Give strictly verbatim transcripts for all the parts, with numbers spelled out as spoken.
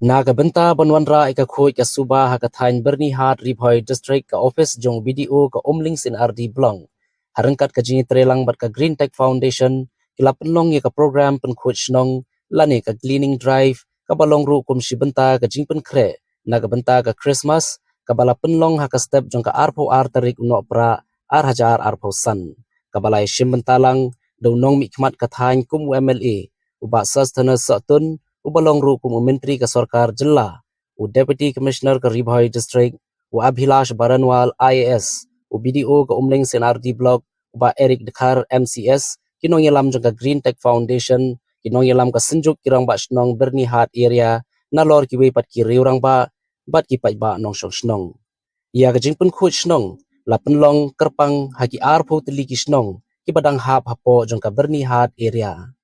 Na ka bynta ban wanrah ïa ka khuid ka suba ha ka thaiñ Byrnihat, Ri Bhoi District, ka ophis jong u B D O ka Umling C and R D Block, ha ryngkat ka jingïatreilang bad ka Green Tech Foundation, ki la pynlong ïa ka program pynkhuid shnong lane ka cleaning drive, kaba long ruh kum shi bynta ka jingpynkhreh na ka bynta ka Christmas, kaba la pynlong ha ka step jong ka arphew ar tarik u Nohprah ar hajar arphew san, kaba la ïashim bynta lang da u nongmihkhmat ka thaiñ kum u M L A, u Bah Sosthenes Sohtun, uba long ruh kum u Myntri ka Sorkar Jylla, u Deputy Commissioner ka Ri Bhoi District, u Abhilash Baranwal I A S, u B D O ka Umling C and R D Block, u Bah Eric Dkhar M C S, ki nongïalam jong ka Green Tech Foundation, ki nongïalam ka Synjuk ki Rangbah Shnong Byrnihat Area, nalor kiwei pat ki riew rangbah bad ki paidbah nongshong shnong. Ïa ka jingpynkhuid shnong la pynlong kyrpang ha ki arphew tylli ki shnong kiba dang hap hapoh jong ka Byrnihat Area.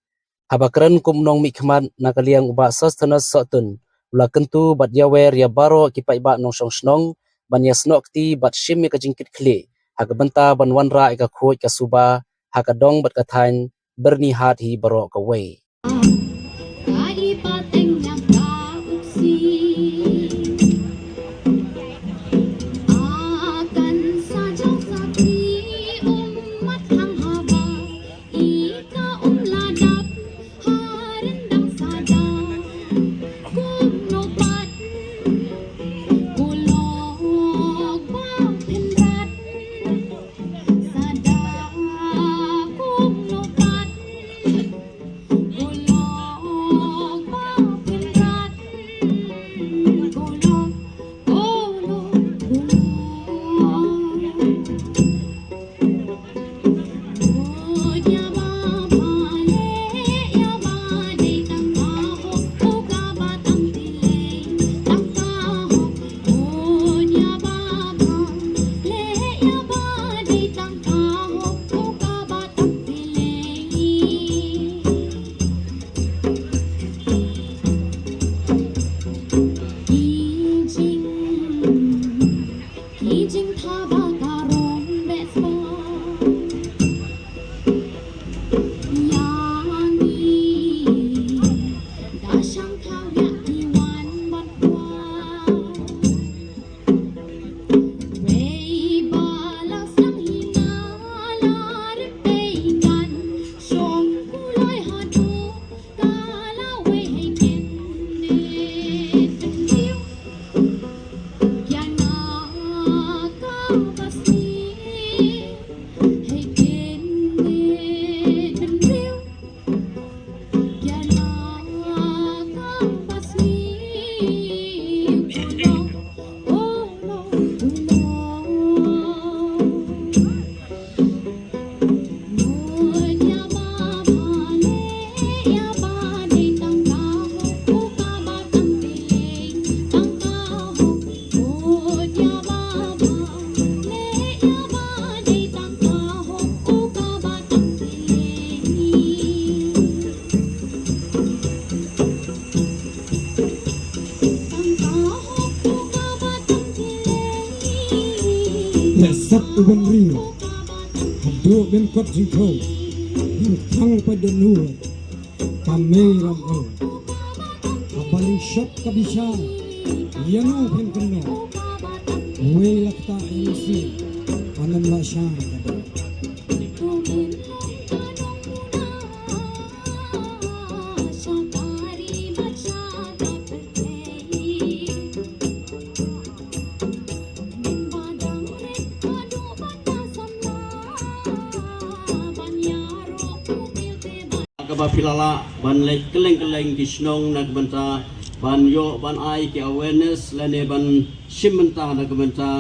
Haba kren kum u nongmihkhmat na ka liang u Bah Sosthenes Sohtun, u la kyntu bad ïawer ïa baroh ki paidbah nongshong shnong ban ïasnoh kti bad shim ïa ka jingkitkhlieh ha ka bynta ban wanrah ïa ka khuid ka suba ha ka dong bad ka thaiñ Byrnihat hi baroh kawei. Ïa sat u bynriew haduh ban kot jingthung, hangtang pat da nuh ka mei ram u. Haba ring shop ka bishar, ïa nu phin kynnoh. Wei la kata ïa si, panem la shang ka dei. Kaba phi la lah ban leit kylleng kylleng ki shnong na ka bynta ban ïoh ban ai ki awareness lane ban shim bynta na ka bynta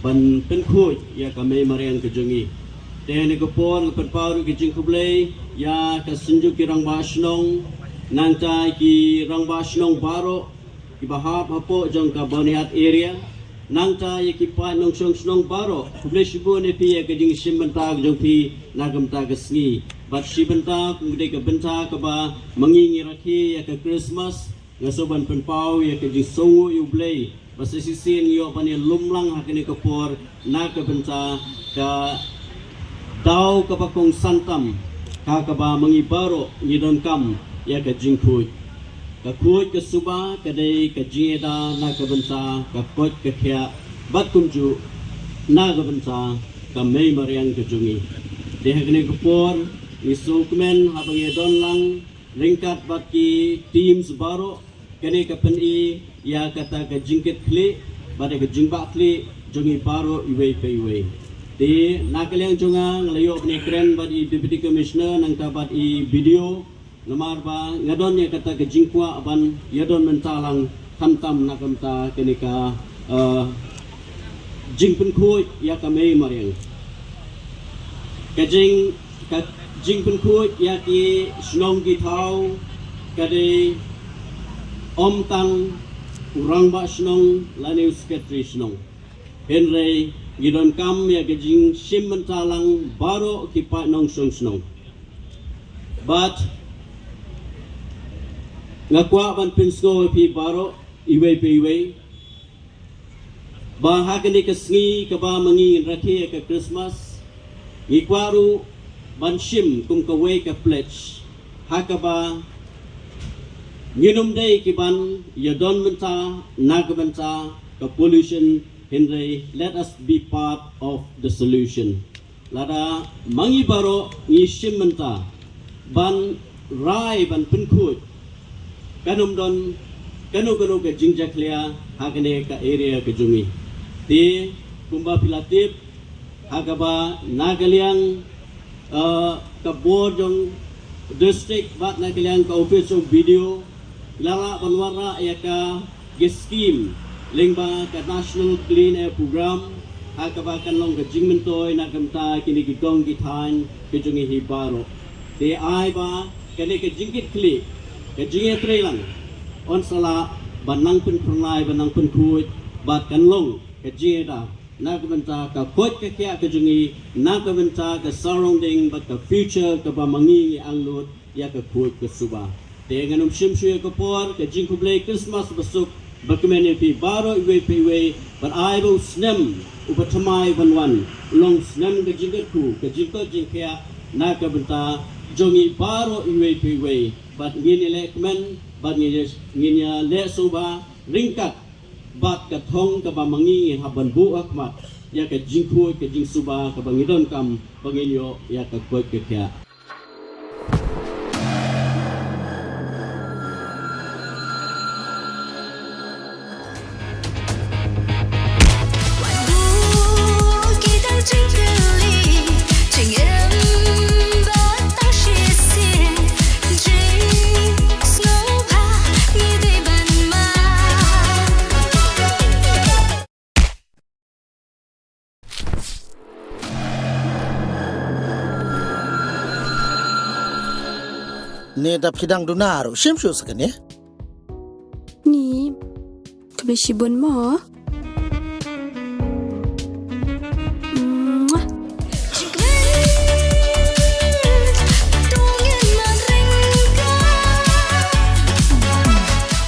ban pynkhuid ïa ka mei mariang ka jong ngi. Te ha kane ka por nga pynpaw ruh ki jingkhublei ïa ka Synjuk ki Rangbah Shnong, nangta ki Rangbah Shnong baroh kiba hap hapoh jong ka Byrnihat area, nangta ïa ki paid nongshong shnong baroh, khublei shibun ïa phi ïa ka jingshim bynta ka jong phi na ka bynta ka sngi. Bad shi bynta kum ka dei ka bynta kaba ma ngi ngi rakhe ïa ka Christmas, nga sngewbha ban pynpaw ïa ka jingsngewnguh ïa U Blei ba sa shisien ngi ïoh ban ïalum lang ha kane ka por na ka bynta ka daw kaba kongsan tam, ka kaba ma ngi baroh ngi donkam ïa ka jingkhuid. Ka khuid ka suba ka dei ka jingïada na ka bynta ka koit ka khiah bad kumjuh na ka bynta ka mei mariang ka jong ngi. Te ha kane ka por ngi sngewkmen haba ngi don lang ryngkat bad ki teams baroh, kane ka pyni ïa kata ka jingkitkhlieh bad ka jingbakla jong ngi baroh iwei pa iwei. Te na ka liang jong nga nga la ïoh ban ïakren bad i Deputy Commissioner nangta bad i B D O, namar ba nga don ïa kata ka jingkwah ban ïadon mynta lang khamtam na ka bynta kane ka, eh, jingpynkhuid ïa ka mei mariang. Ka jing, ka jingpynkhuid ïa ki shnong ki thaw ka dei ym tang u rangbah shnong lane u secretary shnong. Hynrei ngi donkam ïa ka jingshim bynta lang baroh ki paid nongshong shnong. Bad nga kwah ban pynsngew ïa phi baroh iwei pa iwei ba ha kane ka sngi kaba ma ngi ngin rakhe ïa ka Christmas, ngi kwah ruh ban shim kum kawei ka pledge ha kaba ngin ym dei ki ban ïadon bynta na ka bynta ka pollution, hynrei let us be part of the solution. Lada ma ngi baroh ngi shim bynta ban rai ban pynkhuid, kan ym don kano kano ka jingjakhlia ha kane ka area ka jong ngi. Te kumba phi la tip, ha kaba na ka liang, eh, ka bor jong district bad na ka liang ka office jong B D O la lah ban wanrah ïa ka, ka scheme lyngba ka National Clean Air Program ha kaba kan long ka jingmyntoi na ka bynta kine ki dong ki thaiñ ka jong ngi hi baroh. Te ai ba kane ka jingkitkhlieh, ka jingïatreilang yn sa lah ban nang pynphyrnai, ban nang pynkhuid bad kan long ka jingïada na ka bynta ka koit ka khiah ka jong ngi, na ka bynta ka surrounding bad ka future kaba ma ngi ngi angnud ïa ka khuid ka suba. Te ngan ym shim shuh ïa ka por, ka jingkhublei Christmas basuk bakmen ïa phi baroh iwei pa iwei, bad ai ba u snem uba thymmai ban wan long snem ka jingkyrkhu, ka jingkoit jingkhiah na ka bynta jong ngi baroh iwei pa iwei, bad ngin ïaleh kmen bad ngin ïa, ngin ïaleh suba ryngkat bad ka thong kaba ma ngi ngi hap ban buh ha khmat ïa ka jingkhuid ka jingsuba kaba ngi donkam ba ngin ïoh ïa ka koit ka khiah. Ne da phi dang duna ruh, shim shuh sa kane. Ni, khublei shibun mo. Mwah.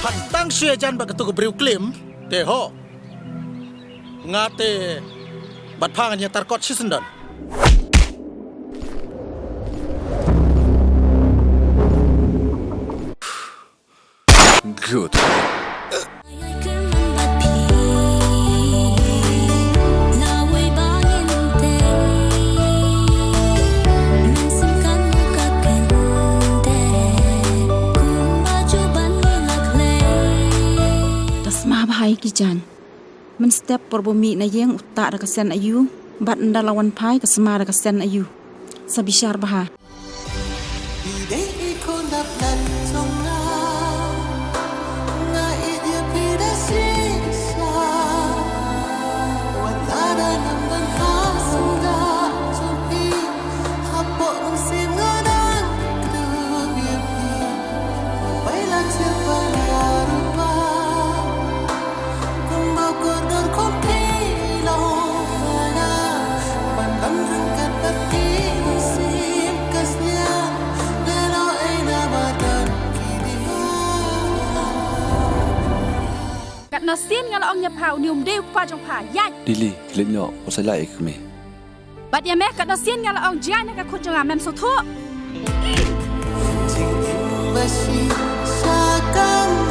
Phan tang shu ïajan bad katu ka briew klim, te ho. Nga te bad pha ngan ïatar kot shisyndon. Good. Da sma bha ïa ki jaiñ. Mynstep por ba mih na ïing u tah da ka sien aïu, bad ynda la wan phai ka sma da ka sien aïu. Sa bishar bha. Katno sien nga la ong ïa pha, une um dei u kpa jong pha, ïaid. Dili, leit noh, u sa ïaleh ïa ka kmie. Bad ïa me, katno sien nga la ong jngai na ka khun jong nga, mem sngewthuh. Kan